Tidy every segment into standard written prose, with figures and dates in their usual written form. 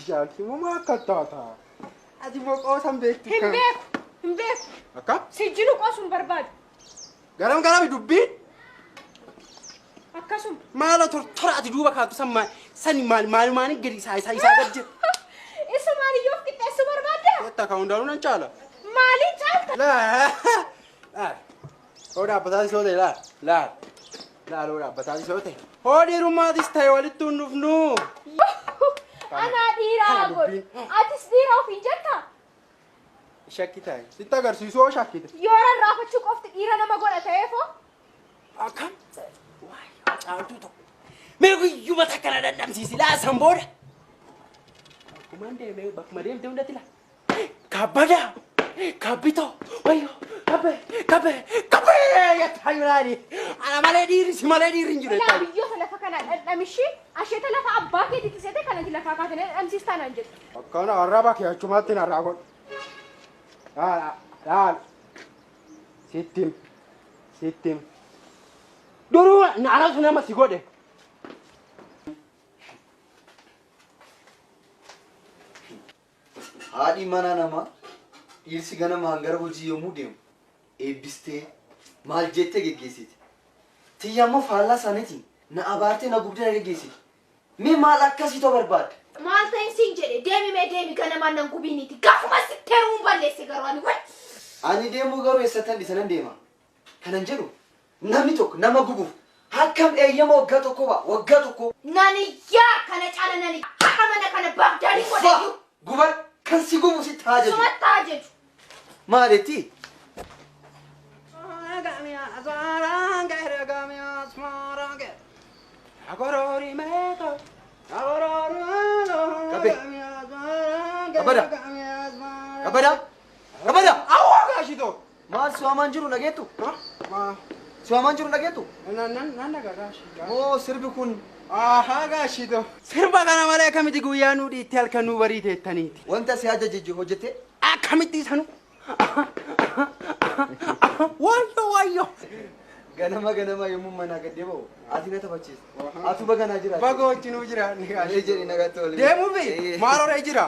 Caaltu moo akka taata? Ati immoo qoosan beektu. Hin beeku. Hin beeku. Akka? Sijjinu qoosuun barbaadu. Garam garami dubbiin? Akkasuma. Maala tortora ati duuba kaatu san maal sani maal maal maal gadi isaa isaa isaa gad jira. Isa maaliyyoof qixxeessuu barbaadda? Wetta ka hundaanuu nan caala. Maaliin caalta? Laa laa hoo dhaabbataatis yoo ta'e laa laa laa hoo dhaabbataatis yoo ta'e hoo dhiirummaatis ta'e walitti hin dhufnu. Anaa dhiiraa Kana godhu. dubbiin. Atis dhiira ofiin jettaa? Shakki ta'e sitti agarsiisu hoo shakkite. Yoo rarraafachuu qofti dhiira nama godha ta'eefoo? Akkam? Waayee caaltuu tokko. Mee guyyuma takka na dadhabsiisi laa san booda. Akkumaan deemee bakkuma deemte hundatti laa. Kabbadaa! Kabbitoo! Wayyoo! Kabbee! Kabbee! Kabbee! Jettaa jiraani. Ana malee dhiirri si malee dhiirri hin jiru Ilaa jettaa. biyyoota lafa kanaa dhandhamishii asheeta lafa abbaa keetiitti seete kanatti lafaa kaatanii dhandhamsiistaa naan jedhu. Akkana arraba kee achumatti narraa godhu. Laal laal. Sittim. Sittim. Duruu anatu nama si godhe. Haadhi mana namaa dhiirsi ganamaan gara hojii yommuu deemu eebbistee maal jettee geggeessiti. Tiyya immoo faallaa isaaniitiin na abaartee na gubdee na geggeessiti. Mee maal akkasii ta'uu barbaadda? Maal ta'in siin jedhe deemi mee deemi ganamaan nan gubiiniiti gaafuma sitti heerumuun balleesse garuu ani way. Ani deemuu garuu eessattan dhiisa nan deema. Kanan jedhu namni tokko nama gubuuf akkam eeyyama waggaa tokkoo ba'a waggaa tokkoo. Nan iyyaa kana caala nan iyyaa haqa mana kana baabdaanii Uffaa godhayyuu guban kan si gubu sitti haa jaju. sumatti haa jechu. Maaletti? Kabe. Kabada. Kabada. Kabada. Awwa gaashitoo. Maal si waamaan jiru dhageettu? Si waamaan jiru dhageettu? Nan dhagaa gaashii. Moo sirbi kun Ahaa gaashitoo. Sirba kana malee akkamitti guyyaa nuu dhiittee halkan nuu bariiteettaniiti. wanta si ajaje hojjette? Akkamitti isanu? Wayyo wayyo. Ganama ganama yommuu manaa gad deebi'u ati na taphachiista. Atu baganaa jira. Baga wajjinuu jira. Ee jedhi nagaatti waliin. Deemuufi maal horee jira?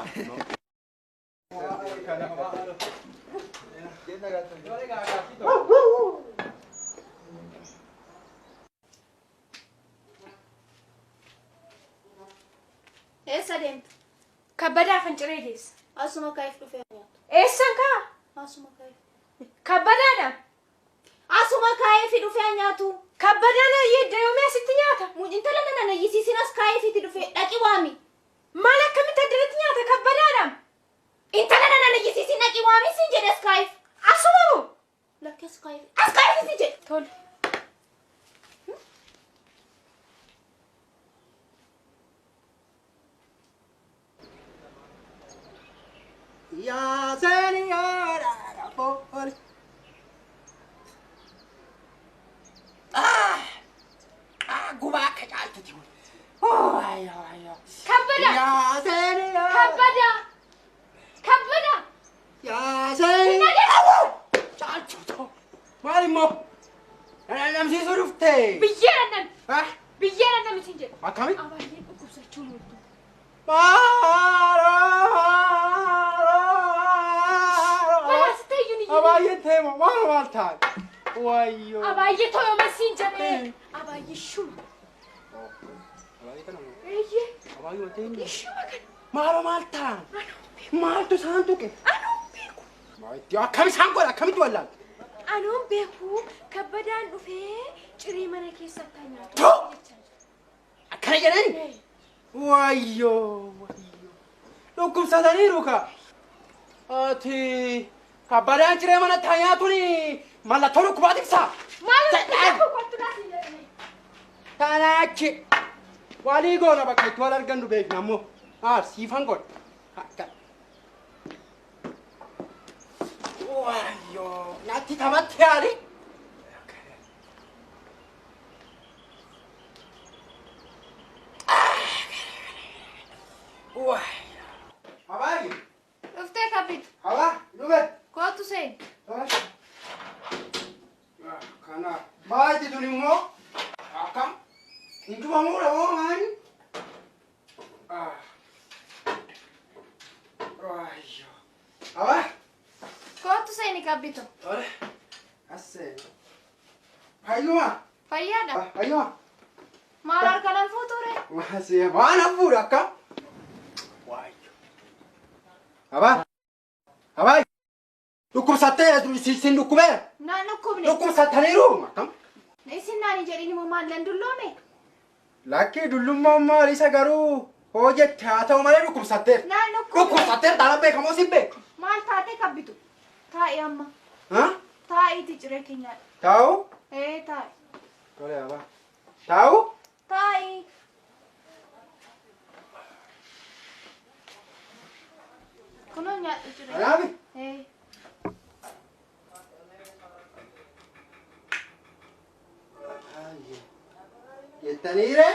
Jedhi nagaatti waliin. Eessa deemtu? Kabbadaa fanciree geessa. Asuma kaa'eef dhufee nyaatu. Eessan kaa? Asuma kaa'eef. Kabbadaadha. Asuma kaa'eef dhufee nyaatu. Kabbadaan yeedda yoomii asitti nyaata? Intala nana na iyyisiisin as kaa'eefiiti dhufee dhaqi waami. Maal akkamitti addanatti nyaata kabbadaadha? Intala nana na iyyisiisin dhaqi waami siin jedhe as kaa'eef. Asuma moo? Lakki as kaa'eef. As kaa'eef siin jedhe. Tole. Yaa seeniyoodha fooli. Gubaa akka caaltuti. Waayyo waayyo. Kabbada! Yaa seeniyoodha. Kabbada! Kabbada! Yaa seeniyoodha. Caaltuuto. Maal immoo? Namsiisuu dhufte. Biyyee dhandhame. Ah, Biyyee dhandhame siin jedhe. Akkamitti? Abaayyee dhukkubsachuu mul'atu. Balaa sitti iyyuu ni Abaayyeen teema maal maal taate? Wayyoo. Abaayyee tooyoma siin jedhe. Abaayyee shuma. Eeyyee. Abaayyee teema. Shuma kana. Maal maal ta'an? Maaltu isaan tuqe? Anuun beeku. Akkam isaan godha akkamitti wallaalte? Anuun beeku kabbadaan dhufee ciree mana keessatti haa nyaatu. Too! Akkana jedhani? Wayyoo wayyoo. Dhukkubsataniiru ka. Ati kabbadaan ciree manatti haa nyaatuni mallattoo dhukkubaati ibsaa. Maal beeku kottu laati jedhame. Tanaachi. Walii goona bakka itti wal argannu beekna ammoo. Haa siifan godha. Akka. Wayyoo natti taphatti yaali. Wayyoo. Habaayi. Dhuftee kabbitu. Habaa dhufe. Kootu seeni. Kana maati tun immoo akkam hin cufamuudha moo maali? Abaa. Kootu seeni kabbitu. Tole. As seeni. Fayyuma. Fayyaadha. Fayyuma. Maal harka fuuture? Maasii waan hafuudha akka. Waayyo. Abaa. Abaa. Dhukkubsattee sin dhukkubee. Naan dhukkubne. Dhukkubsattaniiru. Akkam. Isin naan hin jedhin immoo maal nan dulloome? Lakkii dullummaan maal isa garuu hoo jette haa ta'u malee dhukkubsatteer. Naan dhukkubne. Dhukkubsatteer taanaan beekamoo sin beeku. Maal taatee kabbitu? Taa'i amma. Ha? Taa'iiti ciree keenyaadha. Taa'u? Ee taa'i. Tole abaa. Taa'u? Taa'i. Kunoo nyaadhu ciree. Kanaafi? Ee. Jettaniire?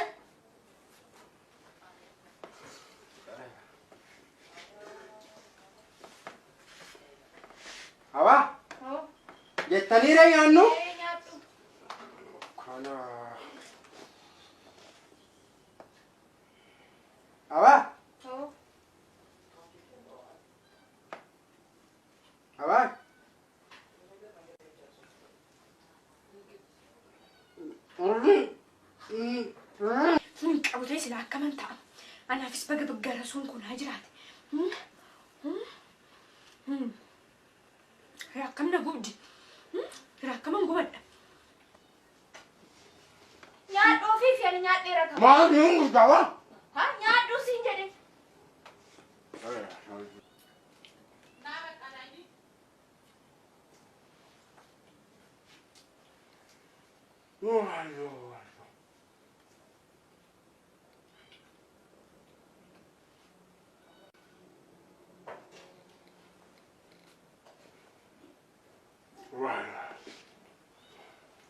Abaa. Hoo. Jettaniire nyaannu? Ee nyaadhu. Kana. Abaa. Hoo. Abaa. Sun qabutee sila akkaman ta'a. Anaafis baga baggara sun kun haa jiraate. Akkam na gubdi. Akkaman gubadha. Nyaadhu ofii fi ani nyaadheera qaba. Maal ni gurgurtaa? Ha nyaadhu siin jedhe.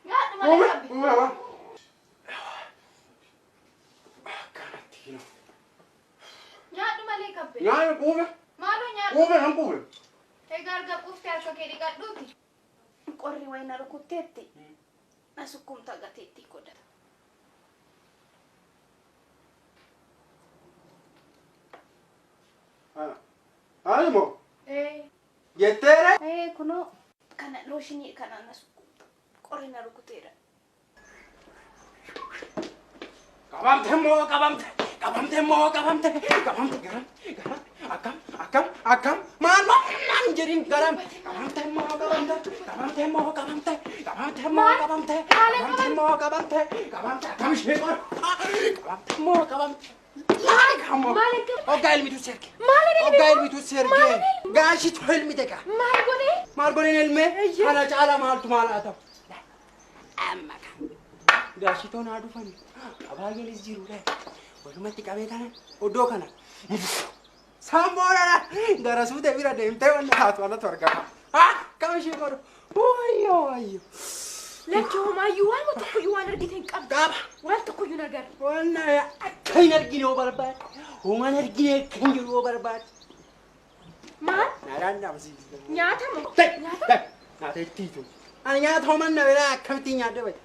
Nyaadhu malee qabbi. Nyaadhu malee qabbi. Nyaanni quufe. Maaloo nyaadhu. Quufe nan quufe. Egaa erga quuftee harka kee dhiqadhuuti. Qorri wayina rukutteetti. Na sukkumta gateetti godhata. Maali moo? Ee. Jetteere? Ee kunoo kana looshinii kana na sukkumta. Qorri na rukuteera. Qabamte moo qabamte qabamte moo qabamte qabamte garam garam akkam akkam akkam maal maal jedhin garam qabamte moo qabamte qabamte moo qabamte qabamte moo qabamte qabamte moo qabamte qabamte akkam ishee qor qabamte moo qabamte laali kammoo Oggaa ilmitu serge Oggaa ilmitu serge gaashitu ilmite gaa Maal godhee? maal godheen ilmee kana caala maaltu maal haa ta'u amma kan gaashitoon haa dhufani abaayeenis jiru dha walumatti qabee tana oddoo kana samboodha gara suute bira deemtee wanna taatu anatu argama akkam ishee godhu wayyo wayyo Lakki homaayyuu waan tokkoyyuu waan argite hin qabdu. qaba Waan tokkoyyuu hin agarre. wanna akka hin argine yoo barbaade homaan argine akka hin jiru yoo barbaade Maal? naadhaan dhabsiisa. Nyaata moo? Nyaata? Nyaata ittiitu. Ani nyaata homaan na biraa akkamittiin nyaadde bahe.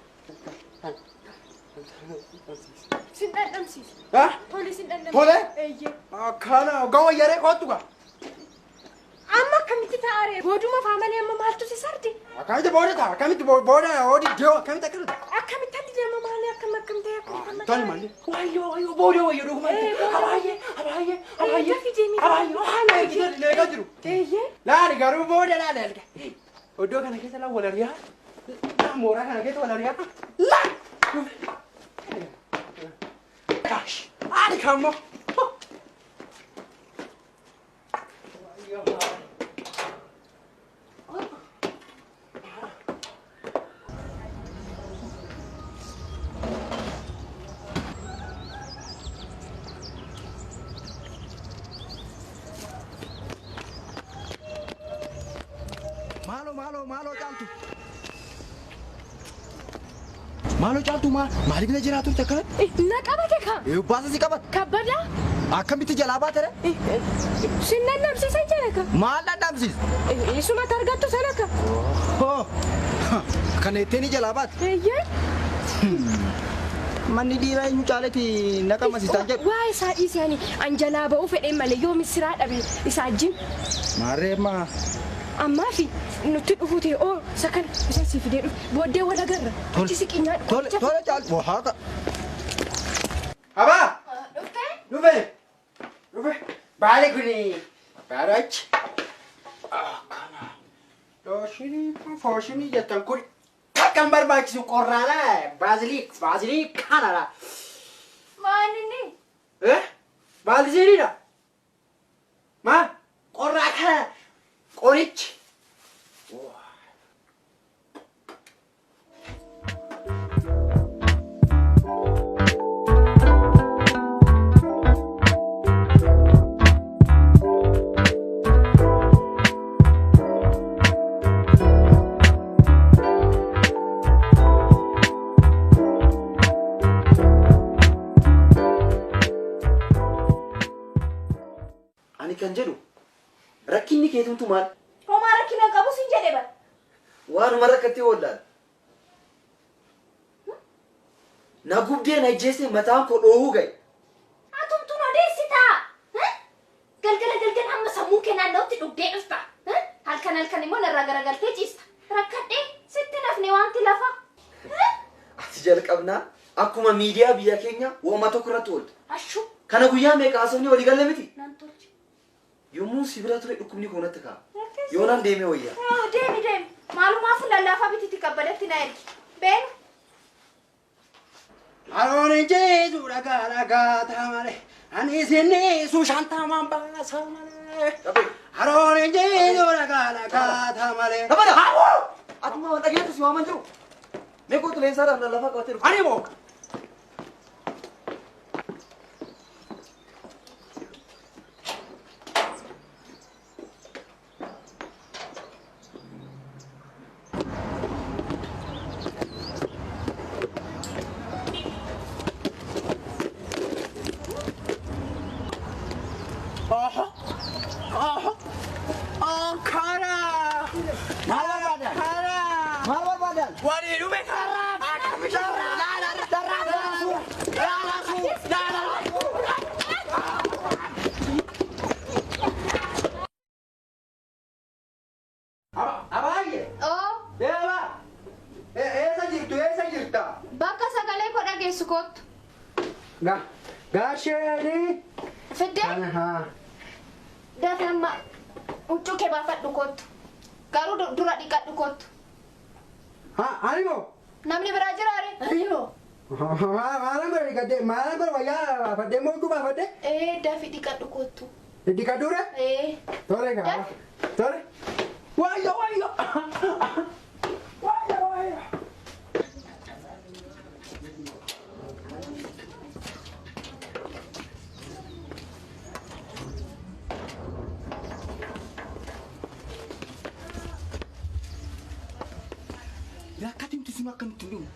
Sin dhandhamsiisa. Ha? Tole sin dhandhamsiisa. Tole? Eeyyee. Akkana hoggaa wayyaree kootu gaa. Amma akkamitti taa'aree? Booduma faa malee amma maaltu si sardi? Akkamitti booda ta'a? Akkamitti booda oodi dee'oo akkamitti akkana ta'a? Akkamitti ati deema malee akkam akkam ta'e akkamitti amma Tole malee. Wayyoo wayyoo booda wayyoo dhugumatti. Ee, booda. Abaayyee abaayyee abaayyee. Dafii deemi. Abaayyee waan eegee eegaa jiru. Eeyyee. Laali garuu booda laali erga. Oddoo kana keessa laa wal ari'aa. Mooraa kana keessa wal ari'aa. Laa! Ani kammoo. Maaloo maaloo maaloo caaltu. Maaloo caaltu maaliif na jiraa turte akkanatti? Na qabate kaa. Baasa si qabate. Kabbadaa. Akkamitti jalaa baate ree? Sin dhandhamsiisan jedhe kaa. Maal dhandhamsiisa? Isumatti argattu sana kaa. Hoo! Kana ittiin jalaa baate. Eeyyee. Manni dhiiraa eenyu caaleti na qamasiisaan jedhu. Waa isaa dhiisee ani an jalaa ba'uu fedheen malee yoo missiraa dhabe isaa wajjin. Maarree maa. Ammaa fi nutti dhufuu ta'e oo isa kana isa si fidee dhufe booddee wal agarra. Achi siqii nyaadhu. Tole tole caaltu. Haa Abaa! Dhuftee? Dhufe! Dhufe! Baali kuni baalachi. Akkana. Looshinii kun fooshinii jettan kun takka hin barbaachisu qorraadha. Baaziliik baaziliik kanadha. Maal inni? Eh? Baaziliidha. Maal? Qorraa kana qorichi. Ani kan jedhu rakkinni keetumtu maal? Homaa rakkina qabu siin jedhe bara. Waanuma rakkattee wallaal. Na gubdee na ijjeessee mataan koo dhoohuu ga'e. Atumtuun odeessitaa? Galgala galgala hamma sammuu kee naanna'utti dhugdee dhufta. Halkan halkan immoo narraa garagaltee ciista. Rakkadhee sitti nafne wanti lafa. Ati jalqabnaa akkuma miidiyaa biyya keenya wooma tokko irratti oolta. Ashuu Kana guyyaa meeqa haasofni walii galle miti? nan tolche. Yommuu si bira ture dhukkubni koo natti ka'a. Yoonaan deemee wayyaa. Deemi deemi. Maalumaaf lallaafaa bititti kabbadatti na ergi. Beenu. Haroon ijjeesu dhagaa dhagaa ta'a malee. Ani isinniisu shantamaan baasa malee. Haroon ijjeesu dhagaa dhagaa ta'a malee. Kabada! Atuma waan dhageettu si waaman jiru. Mee kootu leensaadhaaf lallaafaa qabatee dhufu. Ani moo? Oho! Oho! Ankara! Maal barbaadan? Kara! Maal barbaadan? Waliin dhume karaa! Abaayyee! Oo Deema! Eessa jirtu? Eessa jirta? bakka sagalee koo dhageessu kottu. Gaasheeni! Fiddee dafii amma huccuu kee baafadhu kottu. Garuu dura dhiqadhu kottu. Ani moo? Namni biraa jira ree? Ani moo? Maalan godhe dhiqadhee? Maalan godhe wayyaa baafadhee moo huccuu baafadhee? Ee dafii dhiqadhu kottu. Dhiqadhuure? Ee. Tole gaa. Tole. Wayyo wayyo! Wayyo wayyo! Rakkatimti sun akkamitti hin dhumu?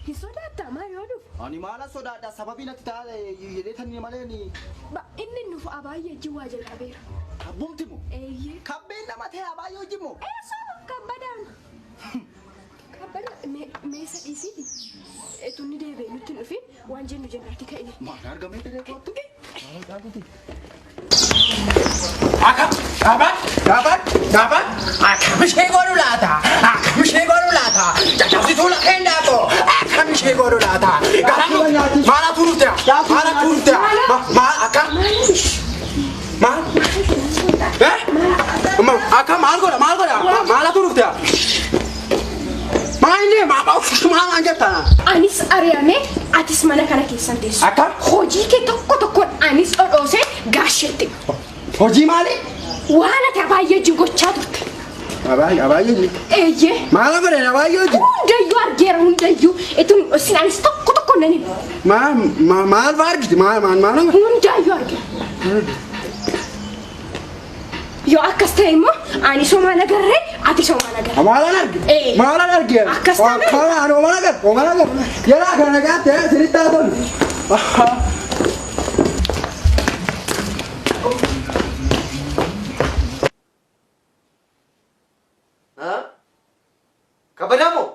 Hin sodaattaa maal yoo dhufu? Ani maala sodaadha sababii natti ta'a jedhee tani malee ni Inni nuuf abaayyee wajjin waa jalqabeera. abbumti moo? Eeyyee. Kabbeen nama ta'e abaayyee hojii moo? Eessuma kabbadaan. Kabbada meesa dhiisiiti. Tunni deebi'ee nutti hin dhufin waan jennu jennaati ka'ine. Maal argamee dhiree kootu? Akka gaafa gaafa gaafa akkam ishee godhu laata? Akkam ishee godhu laata? Caccabsituu lakkeen daakoo akkam ishee godhu laata? Maala turuutea? Maala turuutea? Maal akkam? Maal? Eh? Akka maal godha maal godha? Maala turuutea? Maal inni maal aan jettaa? Anis ari'amee atis mana kana keessan teessu. Akka? Hojii kee tokko tokkoon anis dhodhoosee gaasheetti. Hojii maali? Waan ati abaayyee wajjin gochaa turte. Abaayyee hojii. Eeyyee. Maala godhe abaayyee hojii? Hundayyuu argeera hundayyuu. Itun isin anis tokko tokkoon nan hima. Maal maal fa'aa argite? Maal maal maal? Hundayyuu argeera. Yoo akkas ta'e immoo ani somaan agarree ati somaan agarree. Maalaan arge? Ee. Maalaan arge? Akkas taane? Kana ani homaan agarre? Homaan agarre? Yeroo kana nagaatti sirriitti haa tolu. Haa? Kabadamoo?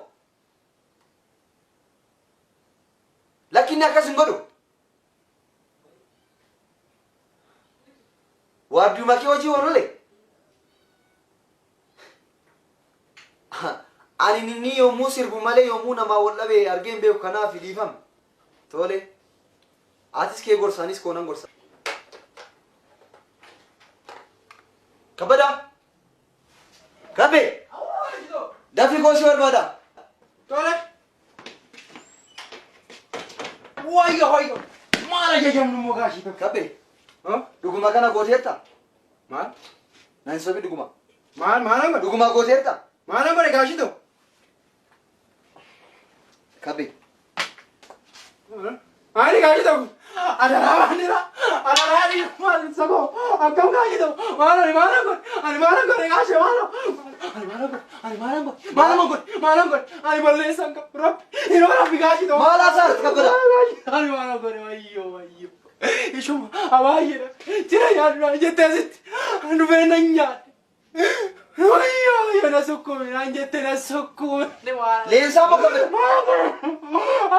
Lakkinni akkas hin godhu. Waardiyuma kee hojii oolole. Ani ninni yommuu sirbu malee yommuu namaa wal dhabe argee hin beeku kanaaf dhiifama. Tole. Atis kee gorsa anis koo nan gorsa. Kabbadaa. Kabbee. Dafii koo si barbaada. Tole. Wayyo wayyo. Maal ajajamnu immoo gaashii tokko. Kabbee. Dhuguma kana gooteerta? Maal? Naan sobi dhuguma. Maal maalan godhe? Dhuguma gooteerta? Maalan godhe gaashii tokko? Kabbee. Maali gaashii tokko? Adaraa baanira. Adaraa dhiira maal sakoo. Akkam gaashii tokko? Maal ani maalan godhe? Ani maalan godhe gaashii maalo? Ani maalan godhe? Ani maalan godhe? Maalan godhe? Maalan godhe? Ani balleessan qabu. Rabbi. Yeroo rabbi gaashii tokko. Maal haasa'arti kabbada? Ani maalan godhe wayyoo wayyoo. Ishuma abaayyeedha. Jira yaadudha jettee asitti. Ani dhufee nan nyaadhe. Wayyoo wayyoo na sukkuumi naan jettee na sukkuumi. Leensaa moo kabbada?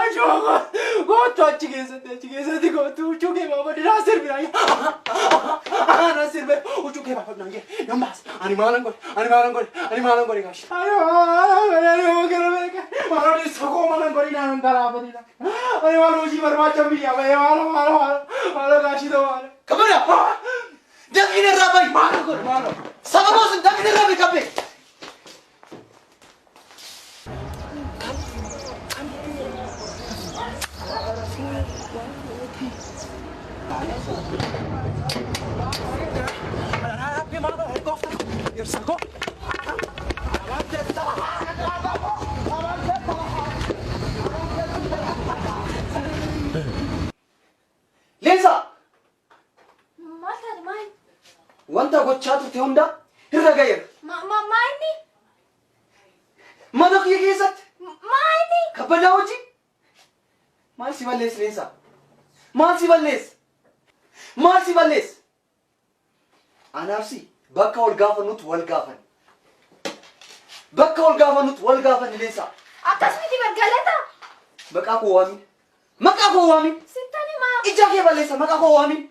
Ashuma kootu achi keessatti kootu huccuu kee baafadhu naa sirbi naan naa sirbe huccuu kee baafadhu naan jedhe nan baasa ani maalan godhe ani maalan godhe ani maalan godhe gaashi. Ani maalan godhe ani maalan godhe maalan sokoo maalan godhe naan galaafadhi ani maal hojii barbaacha biyya bahee maalo maalo maalo maalo gaashi ta'u maalo. Kabbada! Dafii irraa bahi! Maalo godhe maalo. Sababa sun dafii irraa bahi kabbee! Leensaa! Maal taate maal? Wanta gochaa turte hunda irra ga'eera. Maalni? Mana kiyya keessatti Maalni? kabbadaa hojii. Maal si balleessi Leensaa? Maal si balleessi? Maal si balleessi? Anaaf si bakka wal gaafannutti wal gaafanne. Bakka wal gaafannutti wal gaafanne Leensaa. Akkas miti galata. Maqaa koo waamin. Maqaa koo waamin. Sittan himaa. Ija kee balleessa maqaa koo waamin.